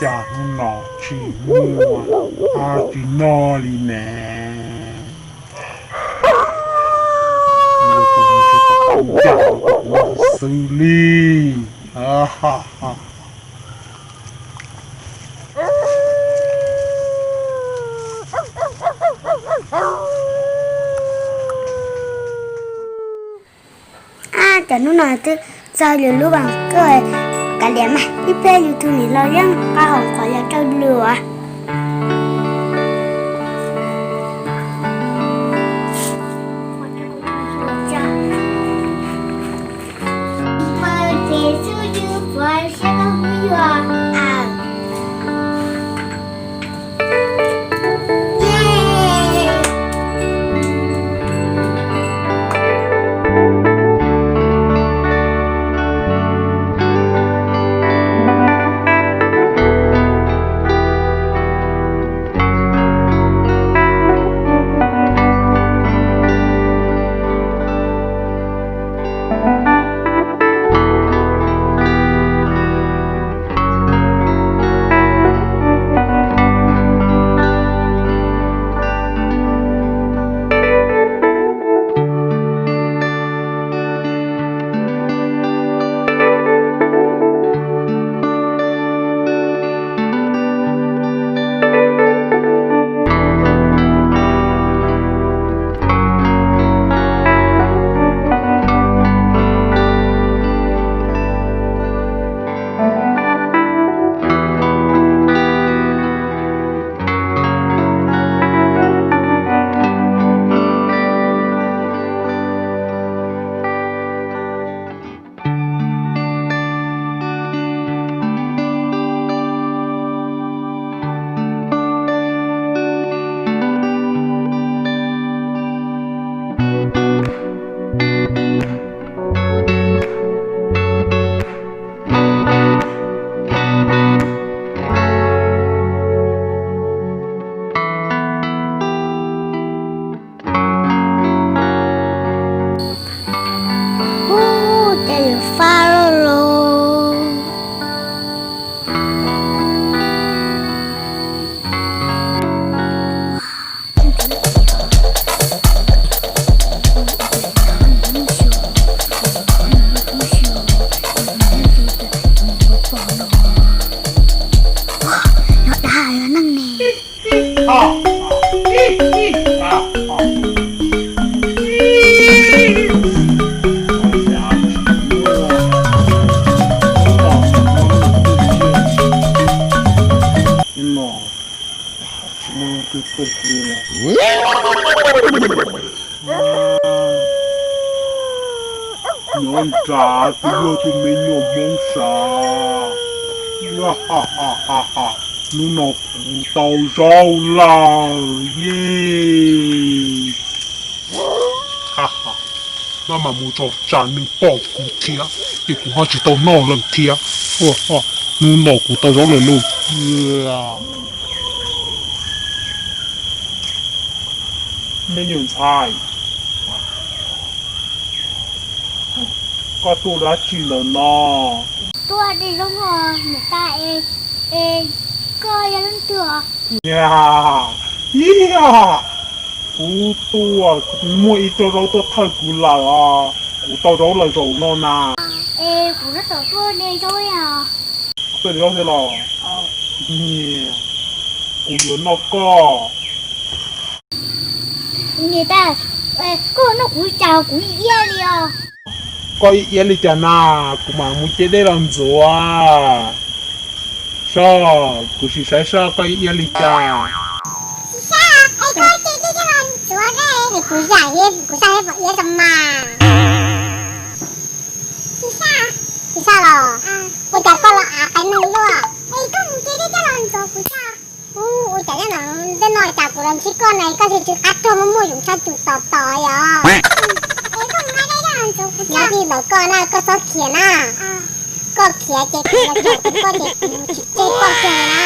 Cas hnub no tsis muaj dab tsi noj li ne? Ua tus ntsej tus ncaj rau tus no xwb li. Ab, cov hnub no twb txog lwm lub vas koj kav liam mas ib pliag yus tus niam laus yeej nqa hom qhov yog rau lwm. Ub, tej lus fab loj los. Nov dag neeg ne. Nyob nrad kuv yog tus me nyuam Hmoob sav. Hnub no kuv tau zaub lawm yej. Maj mam mus tso tsam neeg pom kuv thiab ces kuv ho tsis tau noj lawm thiab. Hnub no kuv tau zaub lawm lauj. Me nyuam ntxhais, koj tuaj dab tsi ntawm no? Tuaj de zaub os niam tais. Es koj yog leej twg os? Ib yam, kuv tuaj, kuv muaj ib co zaub tuaj thawj kuv lawm os, kuv tau zaub lawm zaum no na. Es kuv tab tom tuaj de zaub os. Tuaj de zaub thiab los? Kuv yuav noj koj. Niam tais, koj noj kuv cas kuv ib iab li os? Koj ib iab li cas na, kuv mam mus ce dej los ntxuav. Soj, kuv sim saib soj koj ib iab li cas. Tsis sab, es koj ce dej coj los ntxuav ne, kuv zam, kuv zam pom iab rau mas. Tsis sab, tsis sab los? Ua cas koj los av qaiv neeg luaj? Es koj mus ce dej coj los ntxuav kuv soj. Ua cas nyob no tej no cas kuv los ntsib koj ne, koj tsis tsis qab tuaj muaj muaj yoov tshaj tus tos tos yom. Es koj mus hais dej coj los ntxuav kuv soj. Nyob li ntawd koj na, koj txhob khiav na. Koj khiav ces kuv los caum kuv koj ces kuv tsis tseg koj kiag li na.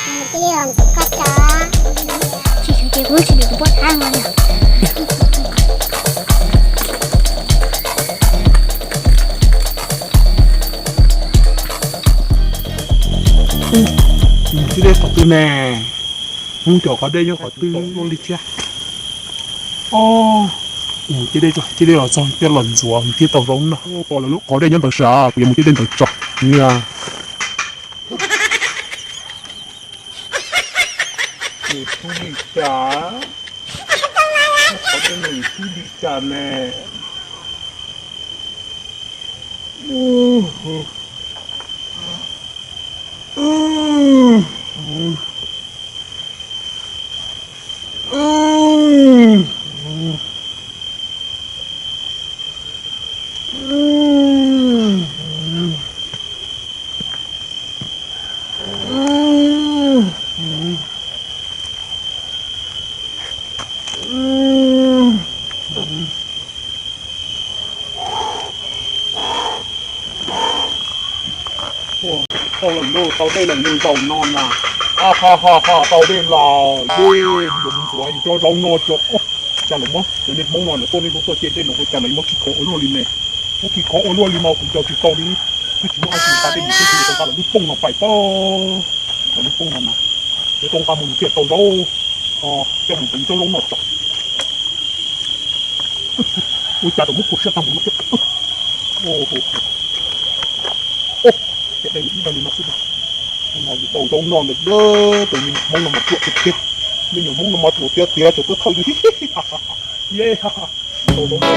Kuv mus cia li los ntxuav koj tso. Tsis khiav ces kuv tsis dim kuv poj thab no yom. Mus ciab dej qhov twg ne? Mus cov qhov dej nyob qhov twg luaj li thiab? Mus ciab dej, ciab dej los txog thiab los ntxuav thiab tau zaub noj. Pom lawv lub qhov dej nyob ntawd sav, kuv yuav mus ciab dej ntawd tso. Niam, nws tub li cas? Qhov dej nws tub li cas ne? Tau lawm, tau dej lawm, nws ntaus no na. A ha ha ha, tau dej lawm, yuav mus ntxuav cov zaub noj tso. Cas lawv muab cov niag Hmoob no lawv tuaj, niaj hnub tuaj ciab dej no ua cas lawv muab khib khov ua luaj li ne? Muab khib khov ua luaj li no kuv nco tsis tau li. Twb tsis muaj dab tsi, nqa dej mus twb tsis tau, nqa lawv lub pooj no pais pob. Lawv lub pooj no na, lawv tau nqa mus thiaj tau zaub, coj mus ntxuav cov zaub noj tso. Ua cas tau muab khuam siab tag mus no thiab. Ciab dej ib daim li no xwb, tau zaub noj ntag. Tus me nyuam Hmoob no mas ruam tiag tiag, me nyuam Hmoob no mas ruam tiag tiag, tseem tuaj thawj li. Ye, tau zaub noj.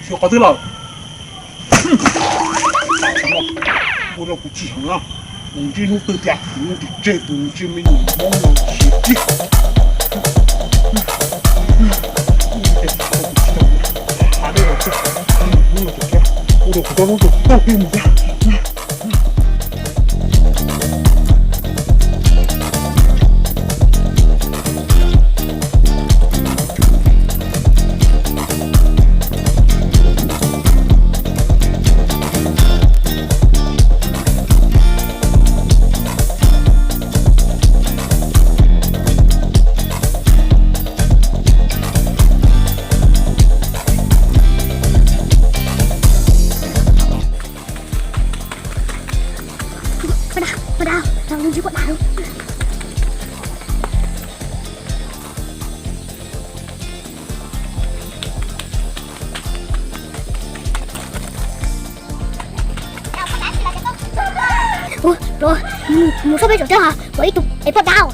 Xyov qhov twg lawm. Ua rau kuv chim heev na. Mus ntsib hnub twg tias kuv tsis tseg tus ntsej me nyuam Hmoob no siav kiag. Ua rau kuv rau hnub tus tag tij mus thiab. Poj dab, poj dab, tau lub ntsib poj dab lawm. Mus, mus soj peb tseem thiab hos, pom ib tug es poj dab.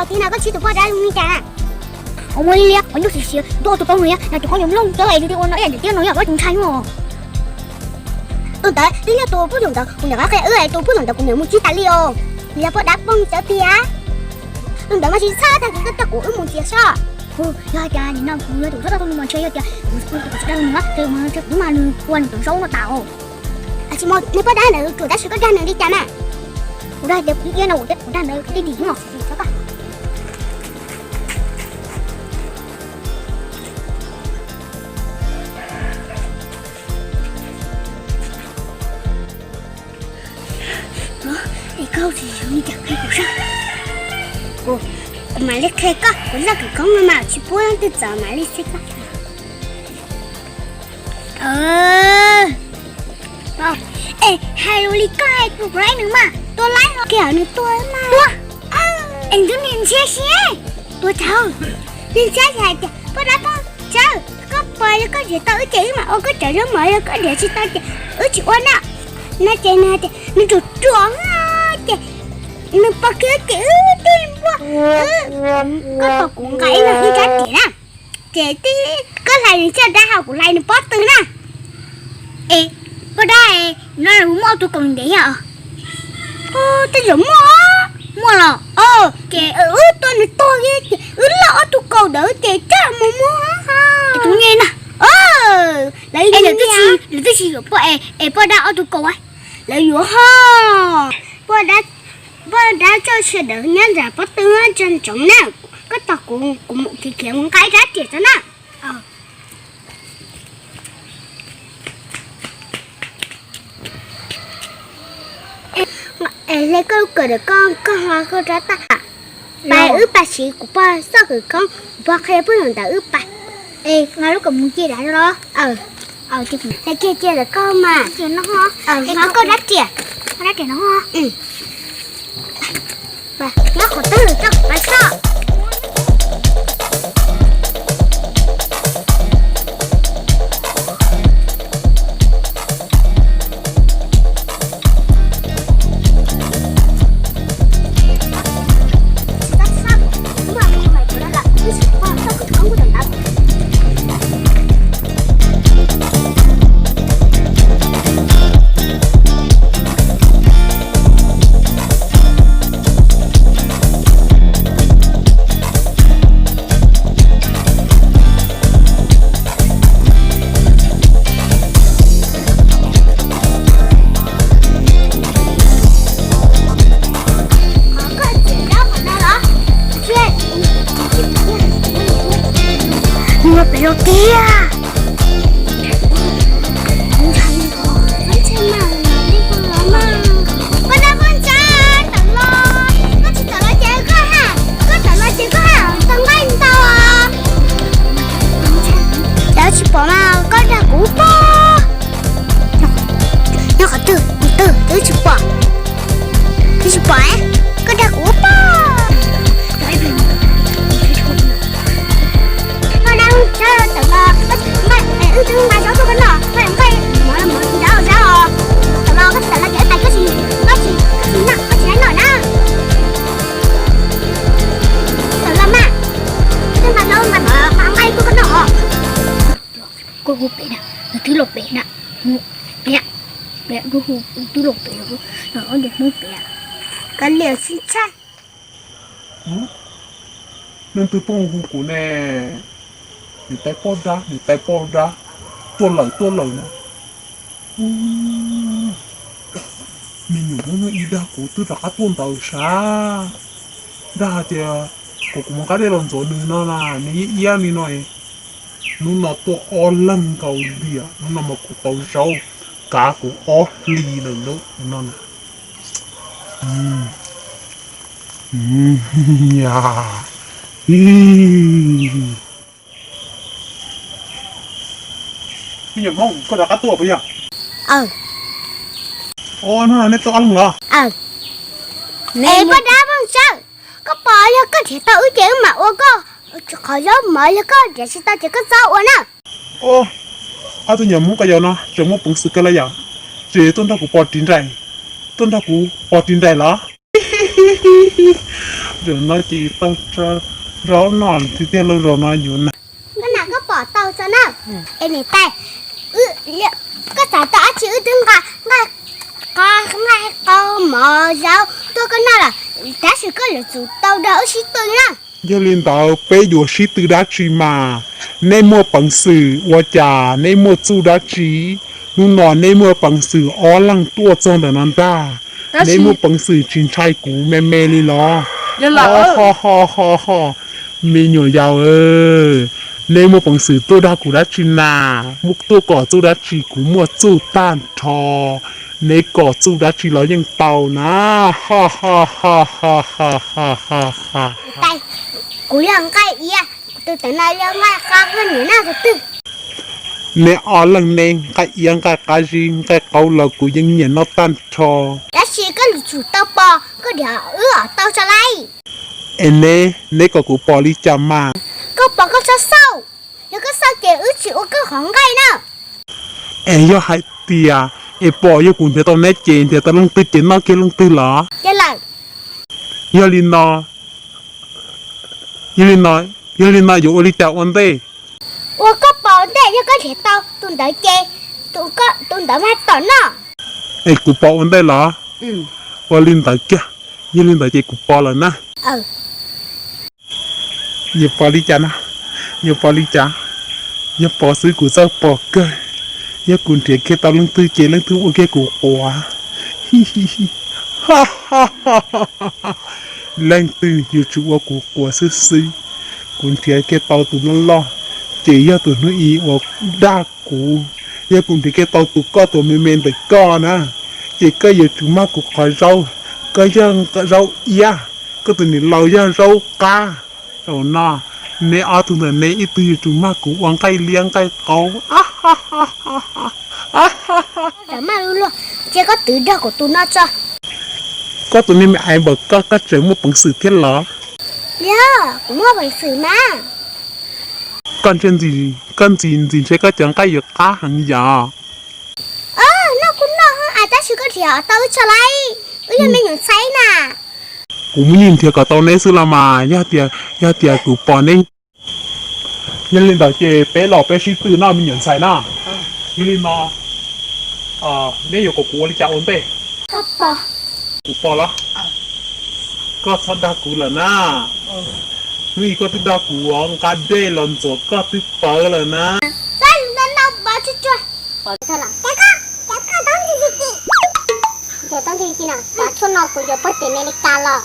Tij no koj ntsib tus poj dab zoo li cas na? Ua li liab, qhov ncauj siav siav, ntuj tus poj niam no tus qhov ncauj loj cawv es tus ua no ib yam ntawm tiab no yog ua tus ntshai no. Wb ntawd twb yog tus poj niam ntawd, kuv niam qab qhia wb es tus poj niam ntawd kuv niam mus tsis tas li os. Nws yog poj dab poj cawv tiag. Wb ntawd mas tsis txhob tag kis koj coj kuv wb mus ntxias soj. Yog hais tias nim no kuv yog tus txhob tau mus ntshe yog tias kuv tus tsis dag nws, ces kuv mas nws ua nws cov zaub no tas os. Tsis mas nws poj dab ntawd ruam tab sis koj dag nws li cas na? Kuv dag tias kuv iab no kuv dag ntawd kuv tij dim no. Es koj tsis yog li cas qhia kuv saib. Kuv mam li qhia koj, kuv zaj kwv koob no mas tsis pub leej twg txawv, mam li qhia koj. Es hais lus li koj hais tus laib nws mas tua laib los kiag nws tua mas tua. Es nws niag ntxhiab siab tua tsaug. Niag ntxhiab hais tias poj dab poj tsawb, koj pom yog koj nrhiav tau wb ces wb mam ua koj cov zaub mov, yog koj nrhiav tsis tau ces wb tsis ua na. No ces nws hais tias nws ruam ruam ces nws pom kiag ces wb tij npua, koj pom kuv nqa ib leeg ib rab riam na. Ces tij koj hlais nws caj dab hos kuv hlais nws pob tw na. Es poj dab, no muaj ob tug kaus ntev yog? Tej zaum muaj, muaj los. Ces wb tua nws tuag li ces wb loj ob tug kaus ntawd ces tsam mus muag tus nyiaj na. Lawv twb tsis yuav poj, es poj dab ob tug kaus. Lawv yuav ho. Poj dab txoj sia daws nyob nram pob tw ntsoov na. Koj tos kuv, kuv mus khiav khiav mus nqa ib rab riam tso na. Es hle koj lub kawm ntawm koj, koj ho koj rab tag. Pais wb pais siv kuv pog txoj kawm koob, kuv pog qhia pub ntawm wb pais. Es nqa lub kawm mus cia dav los? Hle kiag cia ntawm koj mas. Nqa koj rab riam, koj rab riam no. Nyob qhov twg tso pais tso. Ua pem los kiag. Koj nab poj ntsa, tawm los, koj tsis tawm los ces koj ha, koj tawm los ces koj ha tau nqaij ntau. Cov tsis pom mas koj dag kuv pog. Nyob qhov twg twb tsis pom, twb tsis pom, koj dag kuv pog. Koj nab poj ntsa, tawm los, wb twb nqa zaub tuaj koj noj, koj nqa mov mov zaub zaub os. Tawm los koj tsis tawm los ces wb pais, koj tsis, koj tsis, koj tsis noj, koj tsis noj na. Tawm los mas, wb twb nqa zaub nqa mov nqa nqaij tuaj koj noj os. Koj hu pem na, twb los pem na, pem, pem, koj hu twb los pem, no ob nco Hmoob pem, kav liam sib tshaj. Leej twg pheej hu kuv ne? Niam tais poj dab, niam tais poj dab, tuaj lawm tuaj lawm na. Me nyuam Hmoob ib dag kuv twb rov qab tuaj ntawd sav, dag hais tias kom kuv mus nqa dej los ntxuav nws no na, nws yeej iab li no. Hnub no tuaj ob leeg nkaus li, hnub no mas kuv tau zaub kav kuv ob hlis lawm no na. Me nyuam Hmoob, koj rov qab tuaj puas yog? Hnub no nej tuaj ob leeg los? Es poj dab poj ntsa, koj pom yog koj nrhiav tau wb ces wb mam ua koj qhov zaub mov, yog koj nrhiav tsis tau ces koj txhob ua na. Ob tug nyuam Hmoob ko yau no tseem muaj peev xwm kawg li yom, tseem tuaj nrog kuv pov ris nraim, tuaj nrog kuv pov ris nraim los? Zaum no ces tau zaub noj tiag tiag lauj, zaum no yuav na. Koj na koj pom tau tso na. Es niam tais, koj xav tau dab tsi wb twb nqa nqaij qab, nqaij qau mov zaub tuaj koj noj lawm, tab sis koj yuav tsum tau nrog wb sib tw na. Yog li ntawd peb yuav sib tw dab tsi mas? Nej muaj peev xwm ua cas, nej muaj txuj dab tsi? Hnub no nej muaj peev xwm ob leeg tuaj txog ntawm no ntag, nej muaj peev xwm tsis ntshai kuv me me li los? Ho ho ho ho, me nyuam yaus, nej muaj peev xwm tuaj dag kuv dab tsi na? Muaj tuaj kom txuj dab tsi? Kuv muaj txuj tag nrho, nej kom txuj dab tsi los yeej tau na. Ho ho ho ho ho ho ho. Kuv yog nqaij iab, tus ntawm no yog nqaij qab, koj niam noj tus twg? Nej ob leeg nej nqaij iab nqaij qab zib nqaij qaub los kuv yeej nyiam noj tag nrho. Tab sis koj yuav tsum tau pom, koj nrhiav wb tau tso lawm. Es neb, neb kom kuv pom li cas mas? Koj pom koj txhob xauj, yog koj xauj ces wb tsis ua koj qhov nqaij na. Es yog hais tias es pom yog kuv nrhiav tau neb ces nrhiav tau leej twg ces noj kiag leej twg los? Yog li no, yog li no, yog li no yuav ua li cas ua ntej? Ua koj pom ua ntej, yog koj nrhiav tau tus ntawd ces tus ntawd mas tom noj. Es kuv pom ua ntej los? Ua li ntawd kiag, yog li ntawd ces kuv pom lawm na. Yuav pom li cas no? Yuav pom li cas? Yog pom xwb kuv txawj pom kawg. Yog kuv nrhiav kiag tau leej twg ces leej twg ua kiag kuv quav. Leej twg yuav tsum ua kuv quas xwb xwb. Kuv nrhiav kiag tau tus loj loj, ces yog tus hnub i uas dag kuv. Yog kuv nrhiav kiag tau tus koj tus me me ntawm koj na, ces koj yuav tsum mag kuv qhov zaub. Koj yog zaub iab, koj tus niam laus yog zaub qab. Zaum no, neb ob tug ntawm neb ib tug yuav tsum mag kuv ua nqaij liab nqaij qaub. Tseem maj lug luag, cia koj twv nrog kuv tus no tso. Koj tus me me aiv npaum koj, koj tseem muaj peev xwm thiab los? Yog, kuv muaj peev xwm mas. Koj ntsia ntxim, koj ntxim ntxim ntshe koj cov nqaij yuav qab heev yom. Noj kuj noj, tab sis koj nrhiav tau wb tso lauj, wb yog me nyuam ntxhais na. Kuv muaj yeej nrhiav kom tau neb xwb los mas, yog tias, yog tias kuv pom neb. Yog li ntawd ces peb los peb sib tw noj me nyuam ntxhais na. Yog li no, neb yuav kom kuv ua li cas ua ntej? Kuv pom los? Koj txhob dag kuv lawm na. Hnub i koj twb dag kuv nqa dej los ntxuav koj twb pawv lawm na. Txhob ntau ntau pov tsuag tsuag. Pov tsuag los? Cov koj, cov koj tau ntxim ntxim. Cov tau ntxim ntxim no, pov tsuag no kuv yuav puag tim Amelikas los.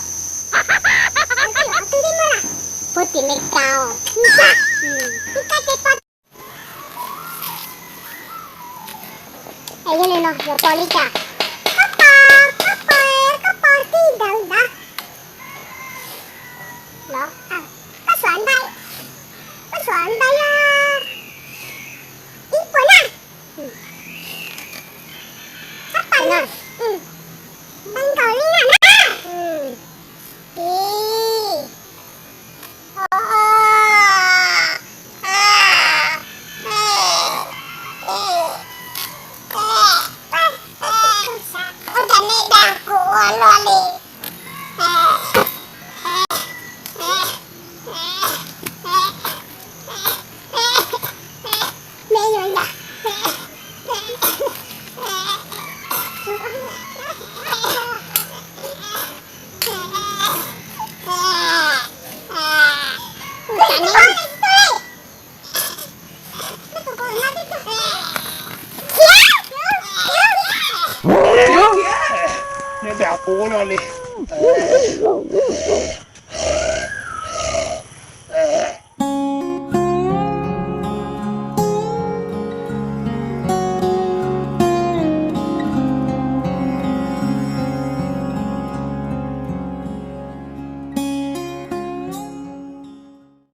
Puag tim Amelikas os. Yog li no yuav pom li cas? Koj pom, koj pom, koj pom tij ntawd ntag. Los, koj suav ntawd, koj suav ntawd yog ib puas na. Koj pom na, ntawd nkaus li na. Ib, ua cas nej dag kuv ua luaj li? Nej dag kuv ua luaj li.